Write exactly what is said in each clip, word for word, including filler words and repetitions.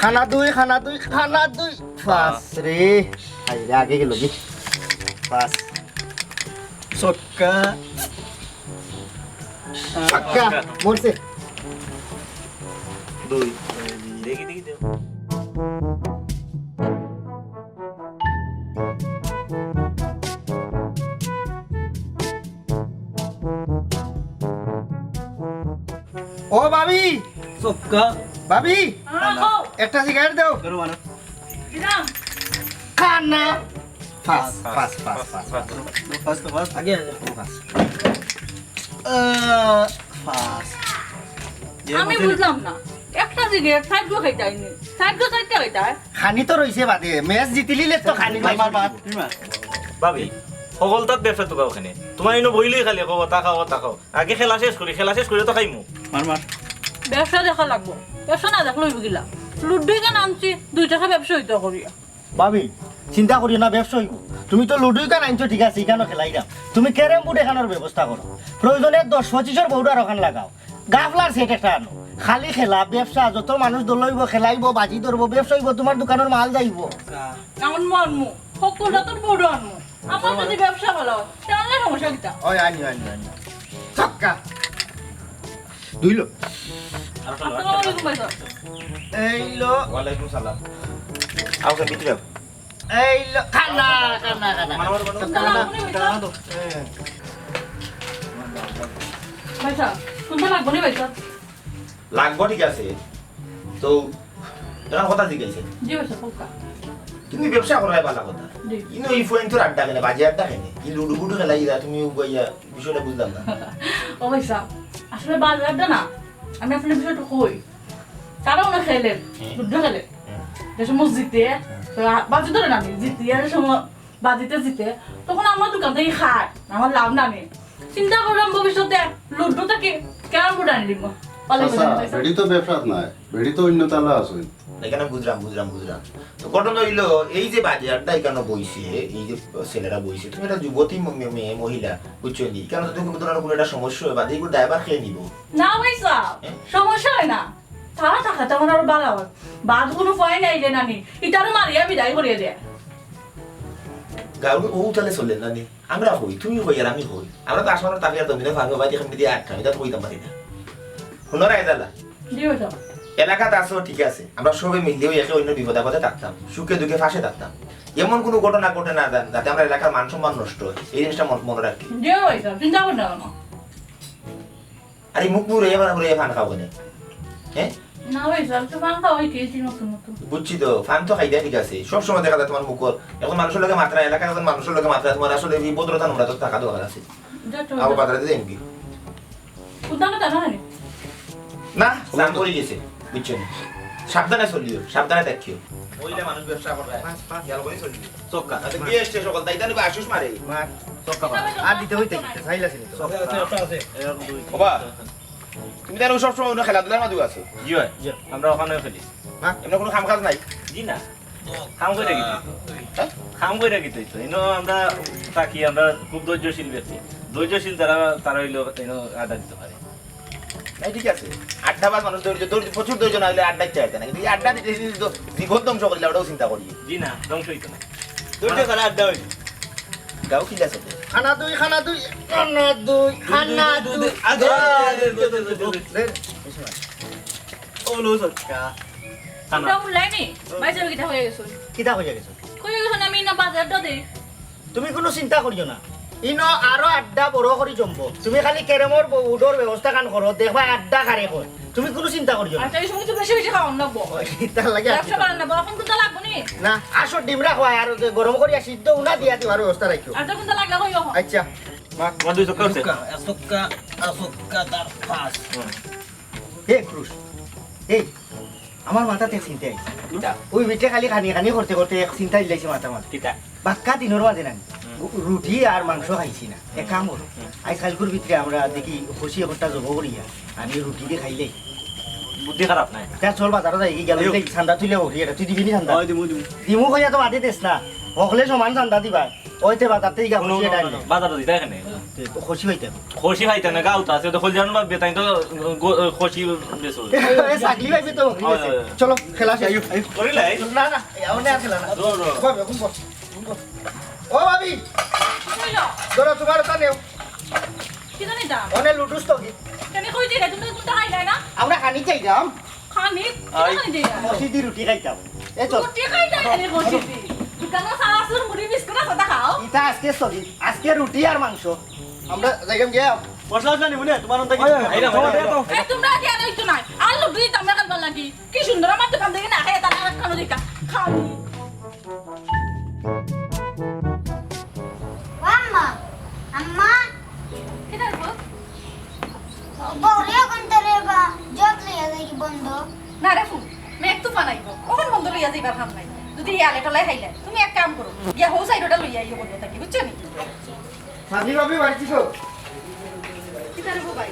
খানা দুই, খানা দুই, খানা দুই। পাঁচ রে। হায় রে, আগে গেল কি? পাঁচ। ছক্কা। ছক্কা। মরছে। দুই। দেখি, দেখি, দেখি। ও ভাবি, ছক্কা। ভাবি, হ্যাঁ, কও। একটা সিগারেট দাও। ধরো, মারো। দিলাম। খান না। পাঁচ, পাঁচ, পাঁচ, পাঁচ, পাঁচ। পাঁচ তো পাঁচ। আগে, আগে। পাঁচ। আহ, পাঁচ। আমি বুঝলাম না, একটা সিগারেট সাইড গো খাইতায় নি, সাইড গো সাইড খাইতায়। খানি তো রইছে বাদে, ম্যাচ জিতিলিলে তো খানি মার, মার, মার, তুই মার। ভাবি, হকলতাত ব্যবসা তো খাও কেনে? তুমার ইনো বইলেই খালি কও, "তা খাও, তা খাও।" আগে খেলা শেষ করি, খেলা শেষ করি তো খাইমু। মার, মার। ব্যবসা দেখা লাগবো, ব্যবসা না দেখলে অইবো কিলা? লুডু ইখান আনছি, দুই টেকা ব্যবসা অইতো করিয়া। ভাবি, চিন্তা করিও না, ব্যবসা অইবো। তুমি তো লুডু ইখান আনছো, ঠিক আছে, ইখানো খেলাইরাম। তুমি ক্যারাম বোর্ড এখানোর ব্যবস্থা করো, প্রয়োজনে দশ পঁচিশর বোর্ড আর ওখান লাগাও। গাফলার সেট একটা আনো, খালি খেলা, ব্যবসা, যত মানুষ দল অইবো, খেলাইবো, বাজি ধরবো, ব্যবসা অইবো, তুমার দোকানর মাল যাইবো। এমন মরমু, হকলতা তোর বড় আনমু। আমার যদি ব্যবসা ভালো হয়, তাহলে সমস্যা কিতা? ওই আনি, আনি, আনি। ছক্কা। দুইলো। আসসালামু আলাইকুম ভাই সাহেব। এইলো। ওয়ালাইকুম সালাম। আও স্যার, ভিতরে আও। এইলো। খানা, খানা, খানা। আমার, আমার, আমার। ছক্কা, খানা। ভাই সাহেব, কোনটা লাগবো নি ভাই সাহেব? লাগবো, ঠিক আছে। তো, এখন কথা জিজ্ঞাসা। জি ভাই সাহেব, পক্কা। তুমি ব্যবসা করো, ভালা কথা। জি। কিন্তু এই ফুয়াইন্তর আড্ডা কেনে, বাজে আড্ডা কেনে? কি লুডু ফুডু খেলাইরা, তুমি উবাইয়া, বিষয়টা বুঝলাম না। ও ভাই সাহেব, আসলে বাজে আড্ডা না, আমি আসলে বিষয়টা কই। তারা অনেক খেলে, হুম। লুডু খেলে। হুম। যে সময় জিতে, হুম। তো বাজি ধরে না আমি, জিতি, আর সময় বাজিতে জিতে, তখন আমার দোকান থাকি খায়, আমার লাভ না নেই। চিন্তা করলাম ভবিষ্যতে লুডু থাকি ক্যারাম বোর্ড আনি দিব। পালে চাচা, বোঝা যায়। বেটি তো ব্যবসাত নাই, বেটি তো অন্য তালা আছে। এখানে বুঝলাম, বুঝলাম, বুঝলাম। তো ঘটনা অইলো, এই যে বাজারটা এখানে বইছে, এই যে ছেলেরা বইছে, তুমি একটা যুবতী ম-, মে-, মেয়ে, মহিলা, বুঝছো নি? এখানে যদি কোনো ধরনের কোনো একটা সমস্যা হয়, বাদে এগুলো দায়ভার কে নিব? না ভাই সাহেব, হ্যাঁ? সমস্যা হয় না। তারা থাকাতে আমার আরো ভালো হয়। বাদ কোনো ভয় নাই রে নানি, ইতারও মারিয়া বিদায় করিয়া দেয়। গাউর ও তাহলে চলে না নি? আমরা হই, তুমি হই আর আমি হই। আমরা তো আসমানের তাকে আর জমিনে ফাঁকা ভাই, এখান দিয়ে আটটা, আমি তো আর কইতাম পারি না। হুনো রায়দালা, জি ভাই সাহেব। এলাকাত আছো, ঠিক আছে, আমরা সবে মিললেও একে অন্য বিপদ আপদে থাকতাম, সুখে দুঃখে ফাঁসে থাকতাম। এমন কোনো ঘটনা ঘটে না যান, যাতে আমরা এলাকার মান সম্মান নষ্ট হয়, এই জিনিসটা মন-, মনে রাখি। জি ভাই সাহেব, চিন্তা করবেন না। আরে মুখ মুড়ে এবার আমরা ফান খাও কেনে? হ্যাঁ? না ভাই সাহেব, তো ফান খাওয়াই খেয়েছি নতুন নতুন। বুঝছি তো, ফান তো খাইতে ঠিক আছে, সব সময় দেখা যায় তোমার মুখ। এখন মানুষের লগে মাতরা, এলাকার এখন মানুষের লগে মাতরা, তোমার আসলে এই ভদ্রতা নম্রতা তো থাকা দরকার আছে। যত আবার বাজারে দিতে এমকি? কোনটা না জানো নি? না, দাম পড়ে গেছে, বুঝছো নি? সাবধানে চলিও, সাবধানে দেখিও। মহিলা মানুষ ব্যবসা করে, খেয়াল করে চলিও। চক্কা। তাতে গিয়ে এসছে সকল, তাই জানি বা আশুষ মারে। মার। চক্কা মার। আর দিতে হইতে কি? চাইলা ছিল তো। চক্কা। বাবা, তুমি তাহলে সব সময় অন্য খেলাধুলার মাঝে আছো? জি ভাই, জি, আমরা ওখানেও খেলি। হ্যাঁ? এমনি কোনো কাম কাজ নাই? জি না। কাম করে কি? হ্যাঁ? কাম করে কি তুই তো? এনো আমরা থাকি, আমরা খুব ধৈর্যশীল ব্যক্তি। ধৈর্যশীল যারা, তারা হইলো এনো আড্ডা দিতে পারে। এই ঠিক আছে, আড্ডাবাজ মানুষ ধৈর্য, ধৈর্য, প্রচুর ধৈর্য না হইলে আড্ডা ইচ্ছা হইতো না, কিন্তু এই আড্ডা দিতে দিতে তো জীবন ধ্বংস করিলে ওটাও চিন্তা করি। জি না, ধ্বংস হইতো না। ধৈর্য ছাড়া আড্ডা হইতো না। গাও কিলা চলে। খানা দুই, খানা দুই, খানা দুই, খানা দুই। আগে, আগে, আগে, আগে, আগে। ও লো সরকা। তোমরা উল্লাই নি? ভাই সাহেব কিতা হয়ে গেছো? কিতা হয়ে গেছো? কই গেছো না, আমি না বাজার দো দেই। তুমি কোনো চিন্তা করিও না, ইনো আরো আড্ডা বড় করি জমবো। তুমি খালি ক্যারমর ব-, উডর ব্যবস্থা খান করো, দেখবা আড্ডা কারে কয়। তুমি কোনো চিন্তা করিও না। আচ্ছা, এই সময় তো বেশি বেশি খাওয়ান লাগবো। ওই, তার লাগি আর ব্যবসা কিতা? করেন না, বড় কোন কোনটা লাগবো নি? না, আসো ডিমরা খাওয়াই আর ওই যে গরম করিয়া সিদ্ধ উনা দিয়া দিবার ব্যবস্থা রাখিও। আচ্ছা, কোনটা লাগলে কইও। আচ্ছা, মা, তোমার দুই চক্কর আছে? চক্কা, এক চক্কা, আর চক্কা তার পাঁচ। হুম। এ, ক্রুশ, এই, আমার মাথাত এক চিন্তা আইছে। কিতা? ওই বেটে খালি খানি খানি করতে করতে এক চিন্তা দিলাইছে মাথা মাথা। কিতা? বাক্কা দিনর মাঝে না, হুম। রু-, রুটি আর মাংস খাইছি না। এক কাম করো, হুম। আইজ কাইলকুর ভিতরে আমরা দেখি খসি একটা জব করিয়া আমি রুটি দি খাইলে। বুদ্ধি খারাপ নায়। তে চল বাজারো যাই, গেল আইও। চান্দা তুলে উঠি, এটা তুই দিবি নি চান্দা? ওই দিমু, দিমু। দিমু কইয়া তো বাদে দেস না, হকলে সমান চান্দা দিবা। ওইতে বাজার থেকে হুনো, গেছে হুনো, এটা হুনো, আনলে। বাজারো দিতা এখানে। তে তো খসি পাইতে হবে। খসি পাইতে না, গাউত আছে, তো খোল জানো বা বেতাই তো, গো-, খসি বেচো। এ, ছাগলি পাইবে তো, ঠিক আছে। হয়, হয়, হয়। চলো, খেলা শেষ। আইও, আইও। করিলাই? না, না, এ, অনে আর খেলা না। Rho, rho. বল, বল, বল, বল। ও ভাবি, কইলো? ধরো, তোমার ওটা নেও। কি জানি দাম? অনে লুটুস তো কি? কেন কই দিলে? তুমি তো কোনটা খাই যায় না? আমরা খানি চাই দাম। খানি? আই। কিতা খানি দিলা? মসজিদি রুটি খাইতাম। এ চল। রুটি খাইতাম কেনে মসজিদি? দোকানো চানাচুর, মুড়ি, বিস্কুট আছে, তা খাও। ইতা আজকে স্থগিত। আজকে রুটি আর মাংস। আমরা যাইগাম গিয়া। মশলা উশলা নিবো নে, তোমার ওটা কি? ওই, ওই, আইরা, ওই, আইরা। ওই, ওই। এই তোমরা কি আর হইতো নাই? আর লুটু দিতাম না কালবার লাগি। কি সুন্দর আমার দোকান থেকে না খাই, তারা আর খানো দিতা। খাও। ও আম্মা, আম্মা। কিতা রে পুত? বউরে অখন তোরে বা জট লইয়া যাই কি বন্ধ? না রে পুত, মেঘ তুফান আইবো, অখন বন্ধ লইয়া যাইবার কাম নাই। যদি ইয়ালে টলাই খাইলে, তুমি এক কাম করো, গিয়া হউ সাইডটা লইয়া আইও বন্ধ থাকি, বুঝছো নি? সামনি ভাবি বাড়ি ছিল? কিতা রে বউ ভাই?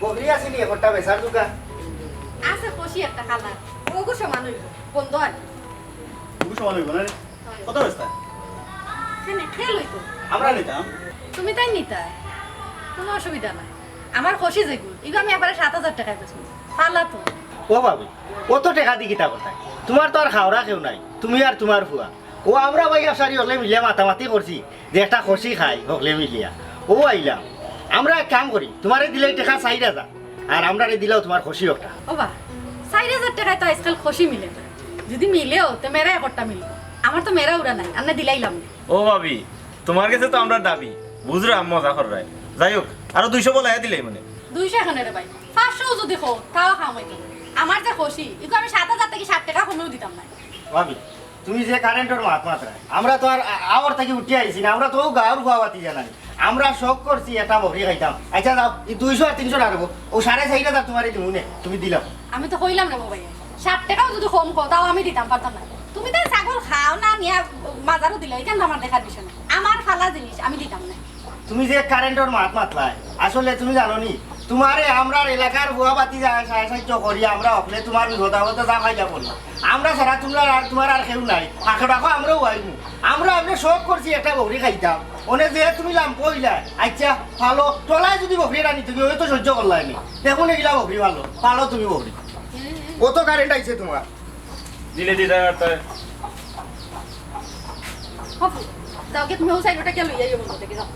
বকরি আছে নি একটা বেচার দোকান? আছে, খসি একটা কালার, ওগু সমান হইব, বন্ধ আর কি। ওগু সমান হইব না রে? কত বেচতা? কেনে, খেল হইতো। আমরা নিতাম। তুমি তাই নিতা? কোনো অসুবিধা নাই। আমার খসি যেগু, ইগু আমি একবারে সাত হাজার টাকায় বেচমু। পালা তো। ও ভাবি, অত টেকা দি কিতা করতায়? তোমার তো আর খাওরা কেউ নাই, তুমি আর তোমার ফুয়া। ও আমরা ভাই সারি হকলে মিলিয়া মাতামাতি করছি যে একটা খসি খাই হকলে মিলিয়া। ও আইলাম, আমরা এক কাম করি, তোমারে দিলে টেকা চাইর হাজার, আর আমরারে দিলাও তোমার খসি একটা। ও বা, চাইর হাজার টাকায় তো আজকাল খসি মিলে না। যদি মিলেও, তে মেরা একটা মিলবো। আমার তো মেরা উরা নাই, আমরা দিলাইলাম। ও ভাবি, তোমার গেছে তো আমরা দাবি। বুঝরাম, মজা কররায়। যাই হোক, আরো দুইশো বলাইয়া দিলাই মানে। দুইশো এখানে রে ভাই, পাঁচশো যদি কও, তাও কাম অইতো। আমার যে খসি, ইগু আমি সাত হাজার থাকি সাত টাকা কমেও দিতাম না। ভাবি, তুমি যে কারেন্টর মাত মাতরায়, আমরা তো আর আ-, আওর থাকি উঠি আইছি না, আমরা তো গাঁওর ফুয়া বাতি জানাই। আমরা শখ করছি এটা বকরি খাইতাম। আচ্ছা যাও, এই দুইশো আর তিনশো রাখবো, ও সাড়ে চাইর হাজার তোমারে দিমু নে, তুমি দিলাও। আমি তো কইলাম রে বাবা, ষাট টাকাও যদি কম কও, তাও আমি দিতাম পারতাম না। তুমি তো ছাগল খাও না, নিয়া বাজারও দিলাও, ইখান তো আমার দেখার বিষয় না। আমার ফালা জিনিস আমি দিতাম না। তুমি যে কারেন্টর মাত মাতলায়, আসলে তুমি জানো নি, তোমারে আমরার এলাকার ফুয়া বাতি যা-, সা-, সাহায্য করি, আমরা হকলে তোমার বিপদ আপদে যা ফাইদা করি। আমরা ছাড়া তোমরা আর, তোমার আর কেউ নাই। ফাঁকে ডাকো, আমরাও আইমু। আমরা এমনে শখ করছি একটা বকরি খাইতাম। অনে যে তুমি লাম্প অইলা, আচ্ছা, ভালো, টলায় যদি বকরি এটা নিতে গিয়ে, ওই তো সহ্য করলাই নি। দেখুন এগুলা বকরি ভালো, ভালো তুমি বকরি। কত কারেন্ট আইছে তোমার? দিলে দিতে পারতে। হফু, যাও গিয়া তুমি ও সাইডটা কে লইয়া আইও বন্ধ থাকি, যাও।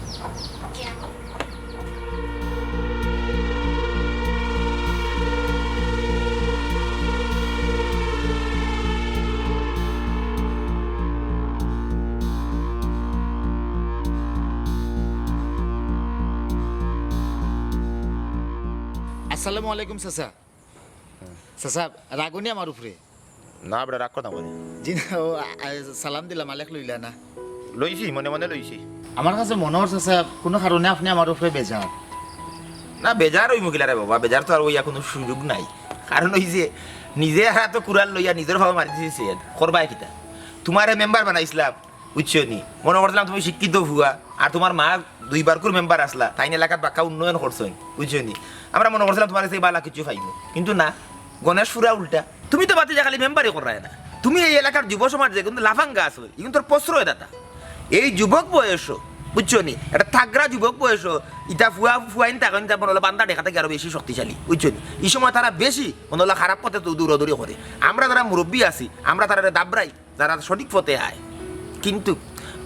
আসসালামু আলাইকুম চাচা। চাচা, রাগ অইনি আমার উপরে? না বেটা, রাগ করতাম কেনে? জি না, ও, আ, আ, সালাম দিলাম, আলেক লইলা না। লইছি, মনে মনে লইছি। আমার কাছে মনে অর চাচা, কোনো কারণে আপনে আমার উপরে বেজার। না, বেজার অইমু কিলা রে বাবা, বেজার তো আর অইয়া কোনো সুযোগ নাই। কারণ অইছে, নিজে হাতো কুড়াল লইয়া নিজর পাও মারি দিছি, করবায় কিতা? তোমারে মেম্বার বানাইছলাম, বুঝছো নি? মনো করছিলাম তুমি শিক্ষিত ফুয়া, আর তোমার মা দুইবারকুর মেম্বার আছলা, তাইন এলাকাত বাক্কা উন্নয়ন করছইন, বুঝছো নি? আমরা মনো করছিলাম তোমার গেছে বালা কিছু পাইমু, কিন্তু না, গণেশ পুরা উল্টা। তুমি তো বাতি যা খালি মেম্বারি কররায় না, তুমি এই এলাকার যুব সমাজ যে কিন্তু লাফাঙ্গা আছো, ইগুনতর প্রশ্রয়দাতা। এই যুবক বয়স বুঝছো নি? এটা তাগড়া যুবক বয়স, ইতা ফুয়া, ফুয়াইন থাকইন, ইতা মনে অইলো বান্দা টেকা থাকি আরো বেশি শক্তিশালী, বুঝছো নি? ই সময় তারা বেশি মনে অইলো খারাপ পথে তো দৌড়াদৌড়ি করে। আমরা যারা মুরব্বি আছি, আমরা তারারে দাবড়াই, যারা সঠিক পথে আয়। কিন্তু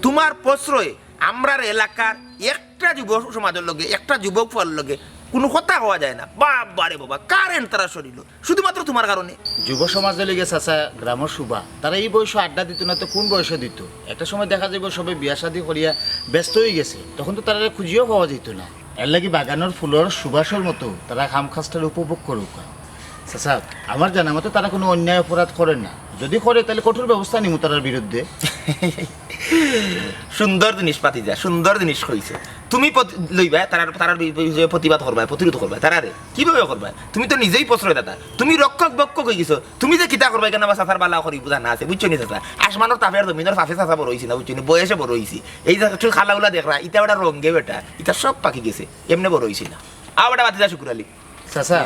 তুমার প্রশ্রয়ে আমরার এলাকার একটা যুব সমাজর লগে, একটা যুবক ফুয়ার লগে কুনু কথা কওয়া যায় না। বাবা রে বাবা, কারেন্ট তারা শরীলো। শুধুমাত্র তুমার কারণে। যুব সমাজর লগে চাচা গ্রামর শোভা। তারা ই বয়সো আড্ডা দিতো না তো কুন বয়সো দিতো? একটা সময় দেখা যাইবো সবে বিয়া শাদী করিয়া ব্যস্ত অইগেছে, তখন তো তারারে খুঁজিয়াও পাওয়া যাইতো না। এরলাগি বাগানর ফুলর সুবাসর মতো তারা কাম-কাজটারে উপভোগ করউক্কা। চাচা, আমার জানা মতে তারা কুনু অন্যায় অপরাধ করে না, যুদি করে তাইলে কঠোর ব্যবস্থা নিমু তারার বিরুদ্ধে। সুন্দর জিনিস ভাতিজা, সুন্দর জিনিস কইছো। তুমি প্রতি-, লইবায়, তারার, তারার বি-, বি-, যে প্রতিবাদ করবায়, প্রতিরোধ করবায়, তারারে কিভাবে করবায়? তুমি তো নিজেই প্রশ্রয়দাতা, তুমি রক্ষক বক্ষক অইগেছো, তুমি যে কিতা করবায়, ইখান আমার চাচার বালা করি বুঝা না আছে, বুঝছো নি চাচা? আসমানর তাপে আর জমিনর ফাফে চাচা বড় অইছি না, বুঝছো নি? বয়সে বড় অইছি। এই যে একটু কালাউলা দেখরা, ইতা বেটা রঙে বেটা, ইতা সব পাকি গেছে, এমনে বড় অইছি না। আও বেটা ভাতিজা শুকুর আলী। চাচা,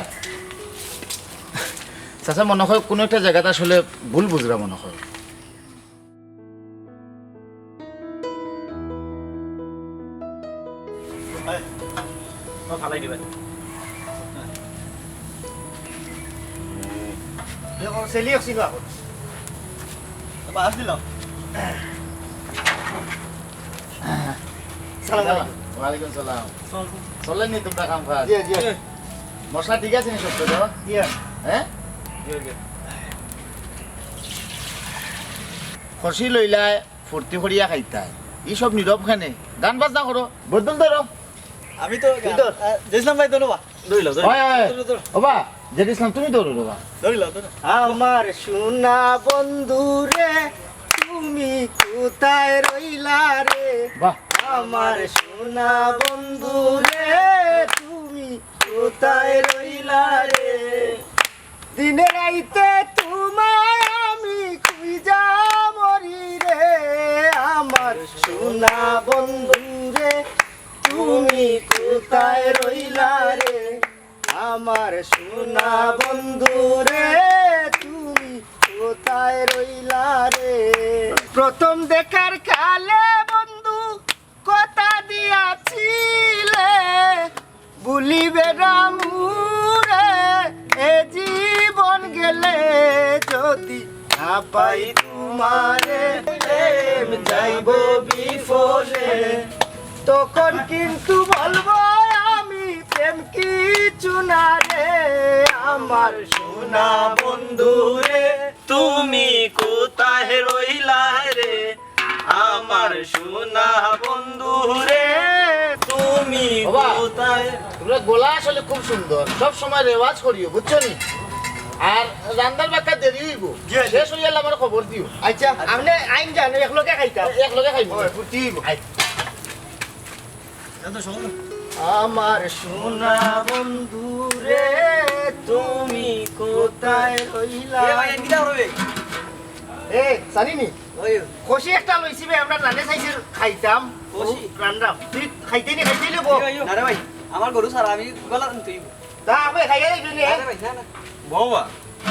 চাচা মনে অয় কুনু একটা জাগাত আসলে ভুল বুঝরা মনে অয়। সালাম আলাইকুম। ওয়ালাইকুম সালাম। চললায় নি তুমরা কাম কাজ? জি, জি। মশলা ঠিক আছে নি সব তো? জি। হ্যাঁ? জি, জি। খুশি লইলায়, ফুর্তি করিয়া খাইতায়। ই সব নীরব কেনে? গান বাজনা করো, বদল ধরো। আমি তো গান, ধর। আহ, জেসলাম ভাই, ধন্যবাদ। ধরি লও, ধরি লও। ওই, ওই, ওই। ধরো, ধরো। ওবা, জেড ইসলাম, তুমি ধরো, ওবা। ধরি লও, ধরো। আমার সোনা বন্ধু রে, তুমি কোথায় রইলা রে? বাহ। আমার সোনা বন্ধু রে, তুমি কোথায় রইলা রে? দিনে রাইতে তোমায় আমি খুঁজা মরি রে, আমার সোনা বন্ধু রে, তুমি কোথায় রইলা রে? আমার সোনা বন্ধু রে, তুমি কোথায় রইলা রে? প্রথম দেখার কালে বন্ধু কথা দিয়াছিলে, ভুলিবে না মোরে এ জীবন গেলে, যদি না পাই তোমারে প্রেম যাইব বিফলে। তখন কিন্তু বলবো আমি প্রেম কিছু না রে, আমার সোনা বন্ধু রে, তুমি কোথায় রইলা রে? আমার সোনা বন্ধু রে, তুমি বাবা, কোথায়? তোমরা গলা আসলে খুব সুন্দর, সব সময় রেওয়াজ করিও, বুঝছো নি? আর রান্নার বাক্কা দেরি অইব, জি, জি। শেষ অইলে আমার খবর দিও। আচ্ছা, আপনি আইন জানো, এক লগে খাইতাম। এক লগে খাইব। ওই, ফুর্তি অইব। আই। আমার সোনা বন্ধু রে, তুমি কোথায় রইলা? এ ভাই, এদিকে আও রে। এ, জানি নি? ওই। খুশি একটা লইছি বে, আমরা রানে চাইছি খাইতাম। খুশি? ও, রান্না। তুই খাইতে নি, খাইতে নি বো। ওই, ওই। না রে ভাই, আমার গরু ছাড়া আমি গলা তুই। তা আমি খাইয়া যাইবি নি? আরে ভাই, না, না। বাবা,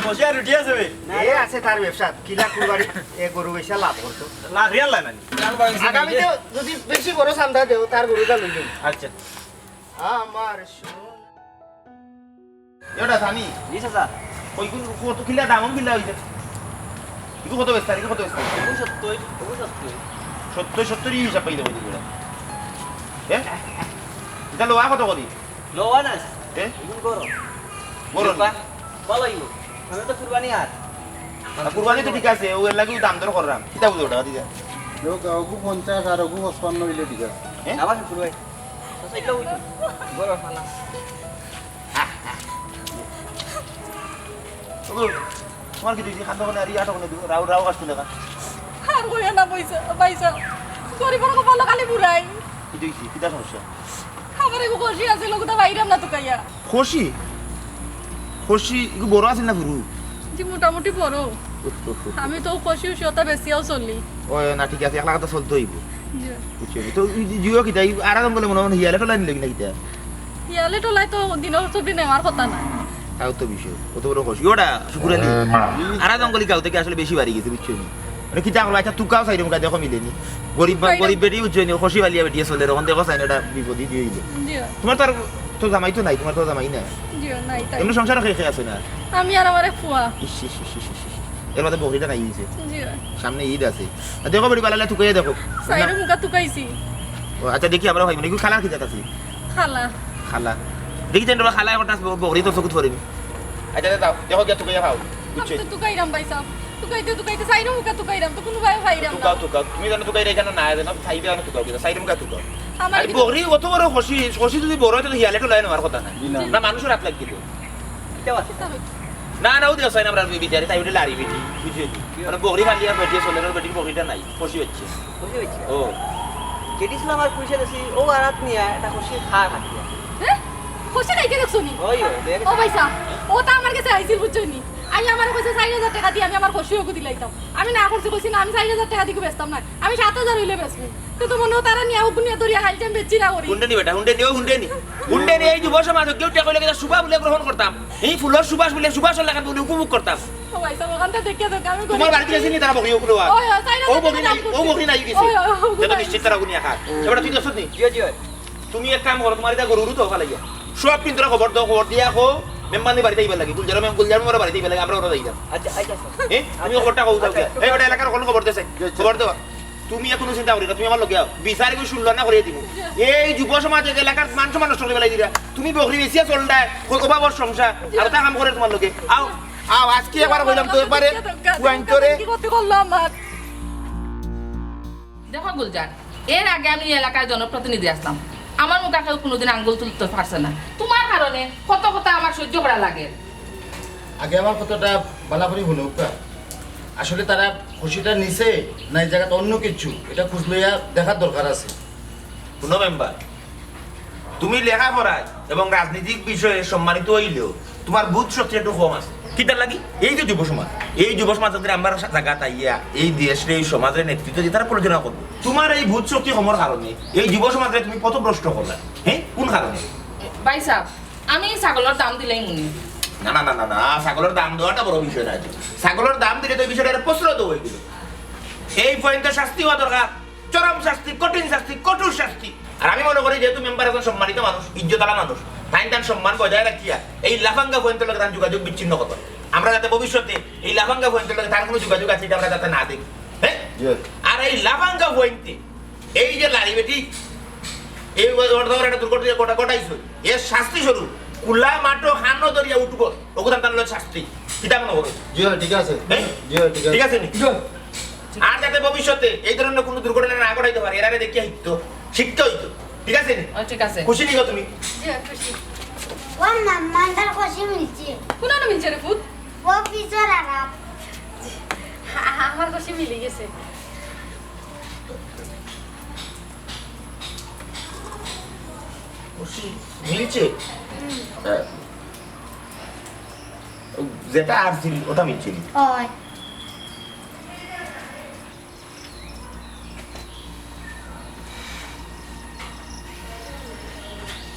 বসে আর রুটি আছে বে? না এ রে। আছে তার ব্যবসা, কিলা কুরবানি, এ গরু বেচা লাভ করতো। লাখ রিয়াল লাগে না নি? আগামীতে যদি বেশি বড় চান্দা দেও, তার গরুটা লই যাবো। আচ্ছা। আমার সোনা। এটা স্বামী? জি চাচা। ওই কোন কত কিলা দাম কিলা হইছে? ইগু কত বেচতা, ইগু কত বেচতা? ইগু সত্তর, ইগু সত্তর। সত্তর, সত্তর ই হিসাব পাই দেবো দিগুলা। হ্যাঁ? এটা লোয়া কত করি? লোয়া না। এ? ইগুন গরম। গরম। বাবা, ভালো হইব। আমি তো কুরবানি আর। আর কুরবানি তো ঠিক আছে, ও এর লাগেও দাম দর করলাম। কিতা বুঝো ওটা, দিদা? লোক ওগু পঞ্চাশ আর ওগু পঁচপান্ন হইলে ঠিক আছে। হ্যাঁ? আবার কুরবানি। আচ্ছা, এটা হইতো। গরম ফালা। ওগো, তোমার কি দেখছি? খাদ্য খানে আর ইয়াটা খানে দিব। রাও, রাও আসতো না। আর কইয়া না পয়সা, পয়সা। গরিবর কপালো খালি বুড়াই। কি দেখছি? কিতা সমস্যা? আমার এগু খুশি আছিল, ওগুতা বাইরাম না তো কাইয়া। খুশি? খুশি, এগু বড় আছিল না হুরু? জি, মোটামুটি বড়। আমি তো খুশি খুশি ওটা বেশিও চলি। ও না, ঠিক আছে, এক লাখ তো চলতে হইব। জি। বুঝছি। তো এই যে জিও কিতা, এই আরা জঙ্গলে মনে হয় হিয়ালে ফেলাই নিলে কিনা কিতা? হিয়ালে টোলায় তো দিনের চুটি নেওয়ার কথা না। তাও তো বিষয়, কত বড় খুশি। ওটা শুকুর আলী। আরা জঙ্গলি গাঁও থেকে আসলে বেশি বাড়ি গেছে, বুঝছো নি? মানে কিতা করবা? আচ্ছা, তুকাও চাইরো মুখা দেখো মিলেনি। গরিব বা-, গরিব বেটি বুঝছো নি, খসি বালিয়া বেটি চলে, অখন দেখো চাই না, এটা বিপদই দিয়ে দিল। জি। তোমার তো আর তো জামাই তো নাই, তোমার তো জামাই নাই। জি, নাই তাই। এমনি সংসারও খেয়ে খেয়ে আছে না। আমি আর আমার এক ফুয়া। ইস, ইস, ইস, ইস, ইস, ইস। এর মধ্যে বকরিটা নাই দিছে। জি। সামনে ঈদ আছে। আর দেখো বেটি বালালে তুকাইয়া দেখো। চাইরো মুখা তুকাইছি। ও, আচ্ছা, দেখি আমরা ভাই, মানে কি খালার কি জাত আছে? খালা। খালা। দেখি তেন খালা এখন বকরি তো চকুত পড়েনি। আচ্ছা, দাও, দেখো গিয়া তুকাইয়া খাও। বুঝছো? আমি তো তুকাইরাম ভাই সাহেব। তুকাইতে তুকাইতে চাইরো মুখা তুকাইরাম, তো কোনো ভাবে পাইরাম না। তুকাও, তুকাও। তুমি জানো তুকাইরা এখানে না, জানো চাইবে জানো তুকাও, কিন্তু চাইরো মুখা তুকাও। আমার আরে কিন্তু বকরি অত বড় খসি, খসি যদি বড় হয়, তাহলে হিয়ালে টোলায় নেওয়ার কথা না। জি না। না, মানুষের হাত লাগবে তো। এটা আছে। না, না, ও দেওয়া চাই না, আমরা বিচারে তাই ওটা লারি বেটি, বুঝছো নি? মানে বকরি খালি আর বেটি চলে না, বেটির বকরিটা নাই, খসি হচ্ছে। বুঝতে পারছি। ও। যেটি ছিল আমার পুলিশে গেছি, ও আর হাত নিয়ে একটা খসি খার হাত নিয়ে। হ্যাঁ? খসি খাইতে দেখছো নি? ওই, ওই, দেখেছি। ও ভাই সাহেব, ও তো আমার কাছে আইছিল, বুঝছো নি? আমি আমার কাছে চার হাজার টাকা দিয়ে আমি আমার খসি ওকে দিলাইতাম। আমি না করছি, কইছি না, আমি চার হাজার টাকা দিয়ে বেচতাম না, আমি সাত হাজার হইলে বেচবো। তো তো মনে হয় তারা নিয়ে ওগুন নিয়ে দরিয়া খাইছে, আমি বেচছি না করি। হুনডে নি বেটা, হুনডে নি, ও হুনডে নি। হুনডে নি, এই যুব সমাজ কেউ টেকা হইলে কিন্তু শুভা বলে গ্রহণ করতাম। এই ফুলর সুবাস বলে, সুবাসর লাখান বলে উপভোগ করতাম। ও ভাই সাহেব, ওখানটা দেখিয়া দেখ, আমি তোমার বাড়িতে গেছে নি তারা বকরি ওগুলো আর? ওই, ওই, চাইরো ও বকরি নাই, ও বকরি নাই গেছে। ওই, ওই, ওই, যেটা ওই। নিশ্চিত তারা ওগুনি একা। এবার তুই দেখছ নি? জি, জি। তুমি এক কাম করো, তোমার এটা গরুরও তো ফালাইয়া। সব কিন্তু খবর দাও, খবর দিয়া কো, মেম্বানি বাড়িতে আইবার লাগি, গুলজার মেম-, গুলজার মেম্বার বাড়িতে আইবার লাগি, আমরা ওরা যাইতাম। আচ্ছা, আচ্ছা, স্যার। এ? তুমি আচ্ছা। খবরটা কও যাও আচ্ছা, গিয়া। এই বেটা এলাকার কোনো খবর দেছে? জি, জি। খবর দেওয়া। তুমি আর কোনো চিন্তা করি না, তুমি আমার লগে আও। বিচারে কই শুনলো না করিয়া দিব। এই যুব সমাজে এলাকার মান সম্মান নষ্ট করে ফেলাই দিরা। তুমি বকরি বেচিয়া চলডায়, কই অভাবর সংসার। আর ওটা কাম করে তোমার লগে। আও, আও, আজকে একবার কইলাম তো একবারে, পুয়াইন তোরে। কি করতে করলো আমার? দেখো গুলজার, এর আগে আমি এই এলাকার জনপ্রতিনিধি আসলাম, আমার মুখা কেউ কোনোদিন আঙ্গুল তুলতে পারছে না। তোমার কারণে কত কথা আমার সহ্য করা লাগে। আগে আমার কথাটা ভালা করি হুনউক্কা। আসলে তারা খসিটা নিছে না এই জাগাত অন্য কিছু, এটা খুঁজ লইয়া দেখার দরকার আছে। হুনো মেম্বার, তুমি লেখাপড়ায় এবং রাজনৈতিক বিষয়ে সম্মানিত হইলেও তোমার বুধ শক্তি একটু কম আছে। কিতার লাগি? এই যে যুব সমাজ, এই যুব সমাজ যদি আমার জাগাত আইয়া এই দেশরে, এই সমাজের নেতৃত্ব দিয়ে তারা পরিচালনা করবো। তোমার এই বুধ শক্তি কমর কারণে এই যুব সমাজরে তুমি পথভ্রষ্ট করলা। হ্যাঁ, কোন কারণে? ভাই সাহেব, আমি ছাগলর দাম দিলাই মুনি। না, না, না, না, না, ছাগলর দাম দেওয়াটা বড় বিষয় না। ছাগলর দাম দিলে তো এই বিষয়টা আরো প্রশ্রয় তো হয়ে গেল। এই পয়েন্টে শাস্তি হওয়া দরকার, চরম শাস্তি, কঠিন শাস্তি, কঠোর শাস্তি। আর আমি মনে করি যেহেতু মেম্বার একজন সম্মানিত মানুষ, ইজ্জতআলা মানুষ, তাইন তান সম্মান বজায় রাখিয়া এই লাফাঙ্গা পয়েন্টর লগে তার যোগাযোগ বিচ্ছিন্ন করবা। আমরা যাতে ভবিষ্যতে এই লাফাঙ্গা পয়েন্টর লগে তার কোনো যোগাযোগ আছে এটা আমরা যাতে না দেখি। হ্যাঁ? জি। আর এই লাফাঙ্গা পয়েন্টে এই যে লারি বেটি, এই ওর ধর একটা দুর্ঘটনা ঘটা-, ঘটাইছে, এর শাস্তি স্বরূপ কুলা মাঠো হানো ধরিয়া উঠবো, ওগুদান তার লগে শাস্তি। কিতা মনে করো? জি, ঠিক আছে। হ্যাঁ? জি, ঠিক আছে। ঠিক আছে নি? জি। আর যাতে ভবিষ্যতে এই ধরনের কোনো দুর্ঘটনা না ঘটাইতে পারে, এরারে দেখিয়া শিখতো, শিখতে হইতো। ঠিক আছে নি? ও, ঠিক আছে। খুশি নিগো তুমি? জি, খুশি। ও মাম্মা, আমার খুশি মিলছে। কোন মিলছে রে পুত? ও পিছর আরাম। আ-, আমার খুশি মিলি গেছে। খুশি মিলছে? হুম। হ্যাঁ। যেটা আর ছিল, ওটা মিলছে নি। ওই।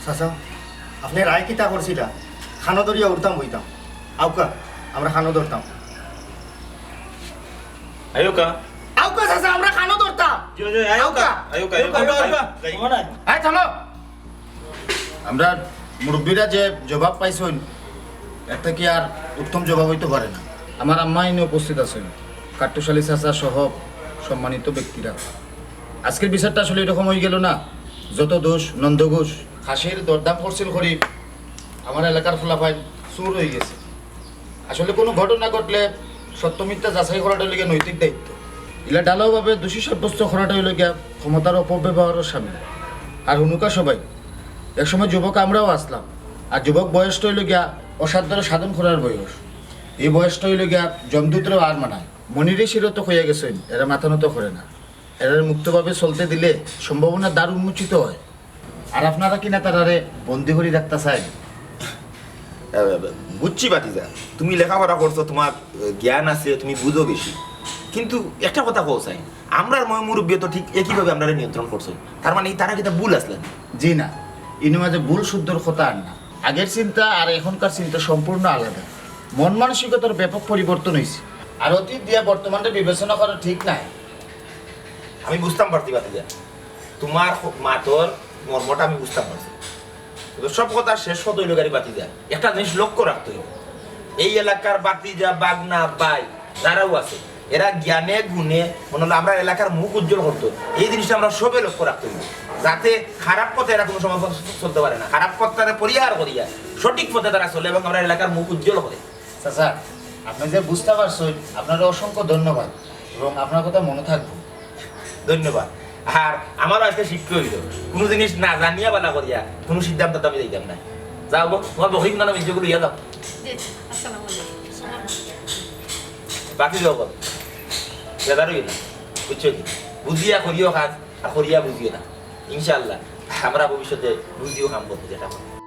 চাচা, আপনে রায় কিতা করছিলা? খানো ধরিয়া উঠতাম বইতাম। আউকা, আমরা খানো ধরতাম। আউকা। আউকা চাচা, আমরা খানো ধরতাম। জি, জি, আউকা। আউকা। আউকা, আউকা, আউকা। এই থামো। আমরা মুরব্বীরা যে জবাব পাইছইন, এর থাকি আর উত্তম জবাব হইতে পারে না। আমার আম্মা এনে উপস্থিত আছেন, কাট্টুশালী চাচা সহ সম্মানিত ব্যক্তিরা। আজকের বিচারটা আসলে এরকম হয়ে গেল না? যত দোষ নন্দঘোষ। খাসির দরদাম করছিল করি আমার এলাকার ফলাফল চুর হয়ে গেছে। আসলে কোনো ঘটনা ঘটলে সত্য মিথ্যা যাচাই করাটা হইল গিয়া নৈতিক দায়িত্ব। ইলা ঢালাওভাবে দোষী সাব্যস্ত করাটা হইল গিয়া ক্ষমতার অপব্যবহারও সামিল। আর হুনুকা সবাই, এক সময় যুবক আমরাও আসলাম, আর যুবক বয়সটা হইল গিয়া অসাধ্যরে সাধন করার বয়স। এই বয়সটা হইল গিয়া যমদূতরেও আর মানায়। মনিরে শিরত কইয়া গেছেন, এরা মাথা নত করে না। এরা মুক্তভাবে চলতে দিলে সম্ভাবনা দ্বার উন্মোচিত হয়। আর আপনারা কিনা তারারে বন্দি করি রাখতা চাইন? আহ, বুঝছি ভাতিজা, তুমি লেখাপড়া করছো, তোমার, আহ, জ্ঞান আছে, তুমি বুঝো বেশি। কিন্তু একটা কথা কও চাই, আমরার ময় মুরব্বী তো ঠিক একইভাবে আমরারে নিয়ন্ত্রণ করছো, তার মানে তারা কিতা ভুল আসলেন? জি না, ইনো মাঝে ভুল শুদ্ধর কথা আর না। আগের চিন্তা আর এখনকার চিন্তা সম্পূর্ণ আলাদা। মন মানসিকতার ব্যাপক পরিবর্তন হইছে। আর অতীত দিয়া বর্তমানটা বিবেচনা করা ঠিক নায়। আমি বুঝতাম পারছি ভাতিজা, তুমার হ-, মাতর মর্মটা আমি বুঝতাম পারছি। তবে সব কথার শেষ কথা অইলো গিয়া ভাতিজা, একটা জিনিস লক্ষ্য রাখতে অইবো। এই এলাকার ভাতিজা, ভাগনা, ভাই যারাও আছে, এরা জ্ঞানে গুণে মনে অইলো আমরার এলাকার মুখ উজ্জ্বল করতো। এই জিনিসটা আমরা সবে লক্ষ্য রাখতে অইবো, যাতে খারাপ পথে এরা কুনু সময় চলতে পারে না। খারাপ পথটারে পরিহার করিয়া সঠিক পথে তারা চলে এবং আমরার এলাকার মুখ উজ্জ্বল করে। চাচা, আপনে যে বুঝতা পারছইন, আপনারে অসংখ্য ধন্যবাদ এবং আপনার কথা মনো থাকবো। ধন্যবাদ। আর আমারও আজকে শিক্ষা অইলো, কুনু জিনিস না জানিয়া বালা করিয়া কুনু সিদ্ধান্তত আমি যাইতাম না। যাও গো, তুমার বকরি কুনখানো মিঞ্জগুলো ইয়া দাও। জি, আসসালামু আলাইকুম। বাকি যাও গো। বেজার অইও না, বুঝছো কি? বুঝিয়া করিও কাজ, আর করিয়া বুঝিও না। ইনশাআল্লাহ, আমরা ভবিষ্যতে বুঝিও কাম করতে যেটা হয়।